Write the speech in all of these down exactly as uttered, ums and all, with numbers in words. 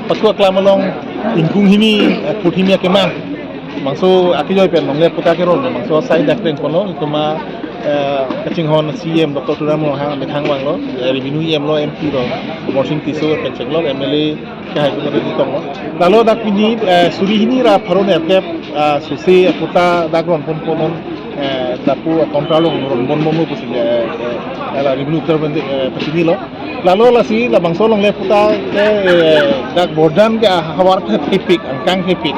Pasu aklam along ingkung hini, eh, phut hini akemang. Bangso akejoi pen longle puta keron, bangso asai dak reng kono, itum a, eh, kachinghon C E M Doctor Tuliram Ronghang amethang vanglo, eh, Revenue E M lo, M P lo, Amarsing Tisso pen chenglo, M L A kehai pen ri tonglo. Lalo dak pini, eh, suri hini ra pharo nerkep, ah, suse puta dak ron ponpon, eh, lapu a counter along ron ponponlo pusi, eh, eh, la Revenue Officer pen, eh, pachinilo. Lalo lasi labangso longle puta ke, eh, dak borjan ke ahavar ke thepik, angkang thepik.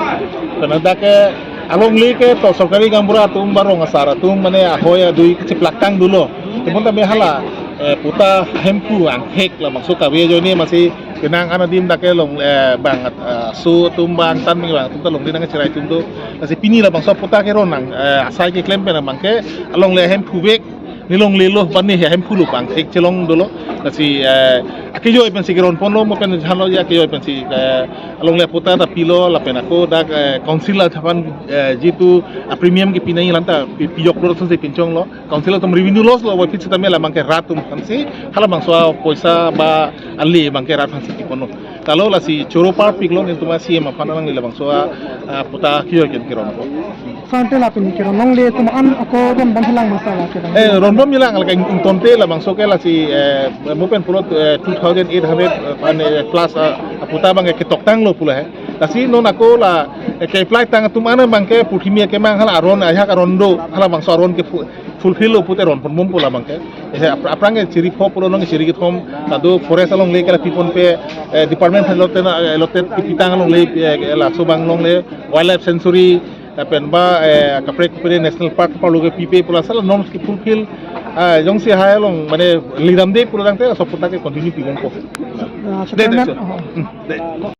Karena dak ke alongle ke to sorkari gaonbura atum ba rong asar atum mane ahoi adui kechiplak tang dolo. Tebonta me hala, eh, puta hemphu angthek labangso kave ajoine masi kenang an adim dak ke long, eh, bang, eh, aso atum bang tan bang atum ta longle nangcherai atum do. Lasi pini labangso puta keron nang, eh, asai keklem pen abang ke alongle hemphu vek, ne longlelo, bani he hemphu lo bang thek chelong dolo. Lasi, eh, akejoi pensi keron ponlo, mo pen jhanlo ya akejoi pensi, eh, alongle puta ta pilo, lapen ako dak, eh, council aphan, eh, jitu a premium kepi nangji lanta pi-, pijoklo, sonsi pinchonglo. Council atum revenue loss lo, wapit sitame labang ke rat atum aphansi, halabangso apoisa ba ale abang ke rat aphansi kiponlo. Lalo lasi choro parpiklo, netum a C E M aphan alang labangso a, ah, puta kejoi pen keron po. Sante lapen keron longle atum an ako ron bom helang masa la kelang. Eh, ron bom helang, alka ing-, ingtonte labangso ke lasi, eh, mo pen pulo, eh, two thousand eight hundred, eh, ane plus, ah, aputa abang ke ketok tanglo pulo he. Lasi non ako la, eh, ke-apply tang atum an abang ke phut hini akemang hala aron, ajahak aron do, halabangso aron ke fu-, fulfill lo pute ron ponbom pu labang ke. Eh, ap-, aphrang ke chiri pho pulo nong chiri kethom, kado forest alongle ke la piponpe, eh, department allocated, eh, allocated kepitang alongle, eh, laso abang longle, wildlife sanctuary, lapen ba, eh, kaprek kaprek national park parlo ke pipe pu la sala norms ke fulfill, ah, jongsi hai along mane lidam de pulo tangte laso puta ke continue pibom po. Ah, De, de, chairman, so. Oh. Hmm, de.